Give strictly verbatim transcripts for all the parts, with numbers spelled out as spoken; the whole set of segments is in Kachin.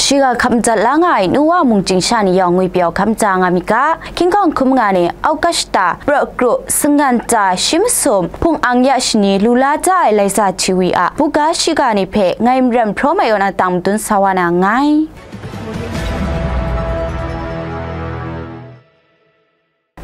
Shiga hkap madat la nga ai nu wa mung chying sha ni yawng ngwi pyaw hkap maja nga myit ga, King Kong hkum nga ni Augusta, Praw Kru, Sangan Ta, Shi Masum, Hpung Ang ya shani lu la da ai Laisa Hti Wi a buga shiga ni hpe ngai Maram Hpraw Mai kaw na tang madun sa wa na nngai.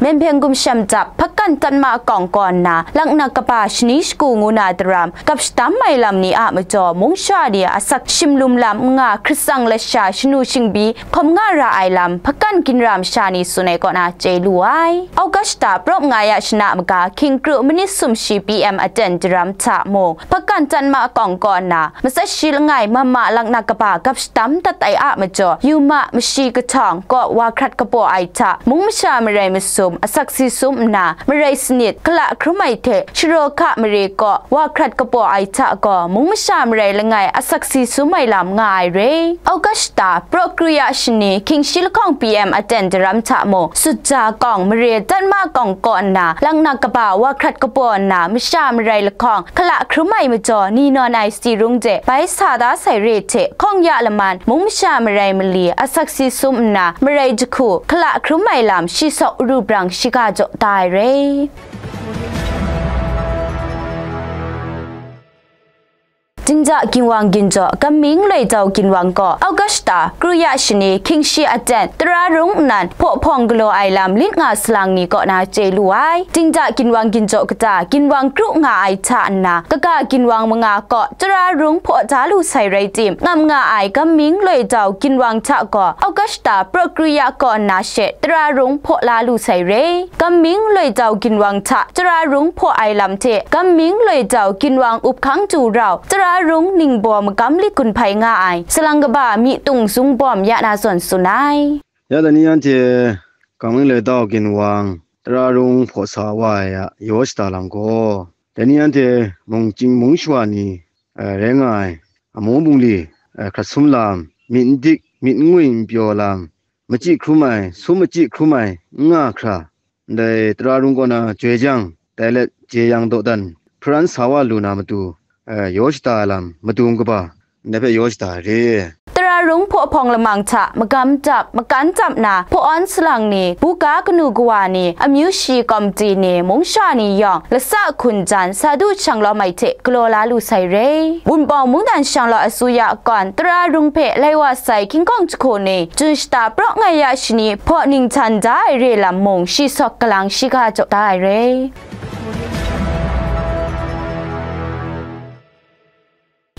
Menhpeng gumshem jap, Hpakan Tatma Kawng kaw nna, Laknak Kaba shani shagu ngu na daram, kap shadam ai lam ni a majaw, mung sha ni a asak shim lum lam n nga, hkrit tsang lat sha, shanu shingbi hkawm nga ra ai lam, Hpakan ginra masha ni tsun ai kaw na chye lu ai. Augusta, Praw Manga ya shana maga, Hkying Kru manit sumshi P M aten daram hta mung, Hpakan Tatma Kawng kaw nna, matsat shi langai Mama Laknak Kaba kap shadam dat ai a majaw, yuma mashi kahtawng kaw wa hkrat kabaw ai hta, mung masha marai masum asak si sum nna, marai sanit, hkala hkrum ai hte, Sharaw Hka mare kaw wa hkrat kabaw ai hta gaw, mung masha marai langai asak si sum ai lam nga ai re. Augusta, Praw Kru ya shani, Hkying Shi lahkawng P M aten daram hta mung, Sutja Kawng, mare Tatma Kawng kaw nna, Laknak Kaba wa hkrat kabaw nna, masha marai lahkawng, hkala hkrum ai majaw, ni nawn ai Sirung de bai sa da sai re hte, hkawng ya laman, mung masha marai mali, asak si sum nna, marai jahku, hkala hkrum ai lam, shi sawk ru brang shiga jaw da ai re. Dingja Ginwang Ginjaw, Kamming Loidau Ginwang gaw, Augusta, Kru ya shani, Hkying Shi aten, Tara Rung nnan, hpaw hpawng galaw ai lam, lit nga salang ni kaw na chye lu ai. Dingja Ginwang Ginjaw kata, Ginwang kru nga ai hta nna, kaga Ginwang manga kaw, Tara Rung hpaw da lu sai rai tim, ngam nga ai Kamming Loidau Ginwang hta gaw, Augusta, Praw Kru ya kaw nna she, Tara Rung hpaw la lu sai re. Kamming Loidau Ginwang hta Tara Rung hpaw ai lam hte, Kamming Loidau Ginwang up hkang du rau, Tara Rung ningbaw magam lit gun hpai nga ai, salang kaba myi tung zungbawm ya na zawn tsun ai. Ya dai ni anhte Kamming Loidau Ginwang Tara Rung hpaw sa wa ai a yaw shada lam gaw, dai ni anhte mung chying mung shawa ni, eh, rai nga ai, amu bungli, eh, hkrat sum lam, myit n dik, myit n ngwi n pyaw lam, machyi hkrum ai, sum machyi hkrum ai, n nga hkra, ndai Tara Rung kaw na joi jang, dai let jeyang dawdan hparan sa wa lu na matu, eh, yaw shada ai lam, matu n kaba, ndai hpe yaw shada ai re. Tara Rung hpaw hpawng lamang hta magam dap, makan dap na, hpaw-awn salang ni, buga kanu kawa ni, amyu shi komiti ni, mung sha ni yawng, lasa hkun jan, sa du shang lawm ai hte galaw la lu sai re. Wunpawng mungdan shanglawt asuya kawn, Tara Rung hpe lai wa sai King Kong jahku ni, Jun shata praw ngai ya shani, hpaw ning htan da ai re lam mung, shi sawk kalang shiga jaw da ai re.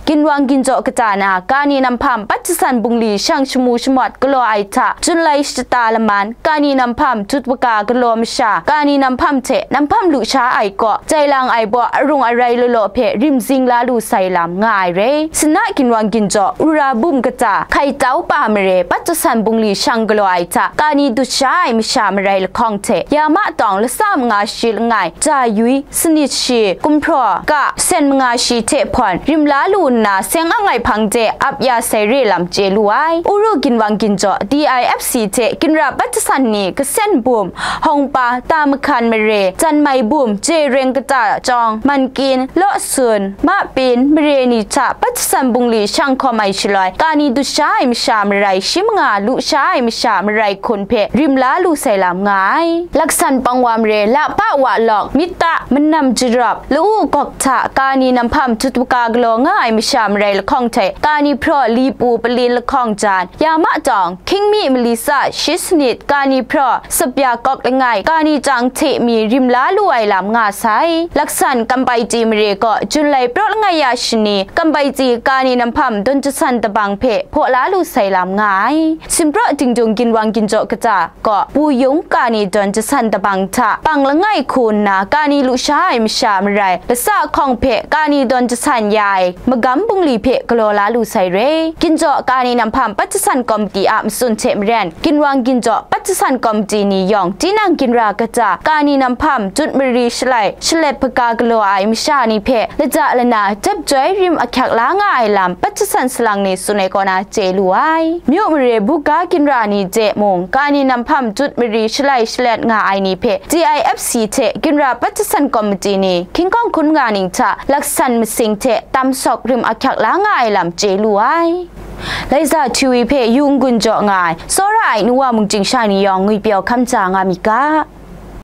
Ginwang Ginjaw kata na, Kani Namhpam Pat Jasan Bungli shang shamu shamawt galaw ai hta, Junlai shata laman, Kani Namhpam Tutpaka galaw masha, Kani Namhpam hte Namhpam lusha ai kaw, jai lang ai baw arung arai law law hpe rimzing la lu sai lam nga ai re. Sina Ginwang Ginjaw, Ura Bum kata, Hkai Tau Pa Mare, Pat Jasan Bungli shang galaw ai hta, Kani dut sha ai masha marai lahkawng hte, ya ma tawng lasa manga shi langai, ja yui, sanit shi, gumhpraw, ka, sen manga shi hte hpawn, rim la lu nna, seng ang ai hpang de ap ya sai re lam chye lu ai. Uru Ginwang Ginjaw, D I F C hte Ginra Pat Jasan ni, Kasen Bum, Hawngpa, Ta Mahkan Mare, Jan Mai Bum, Je Reng Kata Chyawng, Mankin, Law Sun, Mahpin, mare ni hta Pat Jasan Bungli shang hkawm ai shaloi, Kani dut sha ai masha marai shi manga, lusha ai masha marai hkun hpe rim la lu sai lam nga ai. Laksan Pangwa Mare, Lahpa Wa Lawk, Mita, Manam Jarawp, La'u Gawk hta, Kani Namhpam Tutpaka galaw nga ai masha marai lahkawng hte, Kani hpraw, Lipu, Palin lahkawng jan, ya ma tawng, Hkying mi mali tsa shi sanit, Kani hpraw, Sapya Kawk langai, Kani chyang hte mi rim la lu ai lam nga sai. Laksan Kampai Ti Mare gaw, Junlai praw langai ya shani, Kampai Ti Kani Namhpam Dawn Jasan Dabang hpe hpaw la lu sai lam nga ai. Simpraw Dingdung Ginwang Ginjaw kata, gaw, Pu Yung Kani Dawn Jasan Dabang hta, pang langai hku nna, Kani lusha ai masha marai, lasa hkawng hpe, Kani Dawn Jasan ya ai, magam bungli hpe galaw la lu sai re. Ginjaw Kani Namhpam Pat Jasan Komiti a matsun hte maren, Ginwang Ginjaw Pat Jasan Komiti ni yawng, tinang Ginra kata, Kani Namhpam Tut Mari Shalai, Shalet Hpaka galaw ai masha ni hpe, lata lana, dep joi rim ahkyak la nga ai lam, Pat Jasan salang ni tsun ai kaw na chye lu ai. Myu mare buga ginra ni hte mung, Kani Namhpam Tut Mari Shalai Shalet nga ai ni hpe, D I F C hte Ginra Pat Jasan Komiti ni, King Kong hkun nga ning hta, laksan masing hte tam sawk rim ahkyak la nga ai lam chye lu ai. Laiza Htiwi hpe yu n-gun jaw nga ai, tsawra ai nu wa mungchying sha ni yawng ngwipyaw hkam ja nga myit ga.